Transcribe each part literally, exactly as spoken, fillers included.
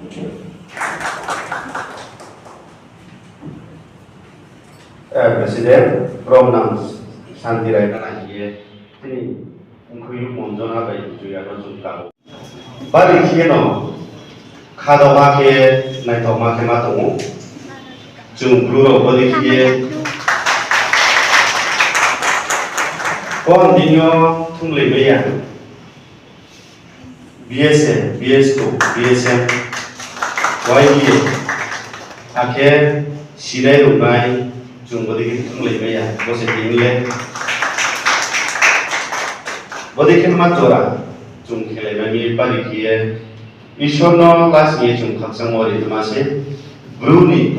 Eh, President, Romnang Santi Rai nai ye, tini mkhui monjona bai juya no chung kabo. Bari khe no, khadao ha khe, naithao ma khe ma tong ou. Chung Bru rao bodei khe ye, kon dino thunglai mai ya. B S F, B S two, B S F, Y B A, akhe sinai rungnai, chung bodei khe thunglai mai ya, bo se tini le. Bodei khe ma jora, chung khelai mai mi bari khe ye, Isor no last ye chung khakchangmo ri tma se, Bru ni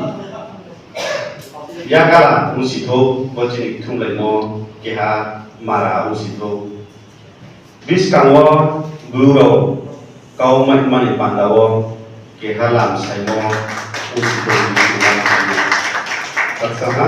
yakala ongsi thou, bo chini thunglaimo keha mara ongsi thou. Buskang wo Bru rao kau mai mani panda wo keha lam saimo ongsi thou. Khakchang ha.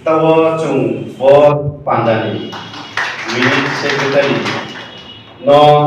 Taoh wo chung bo panda ni minute secretary no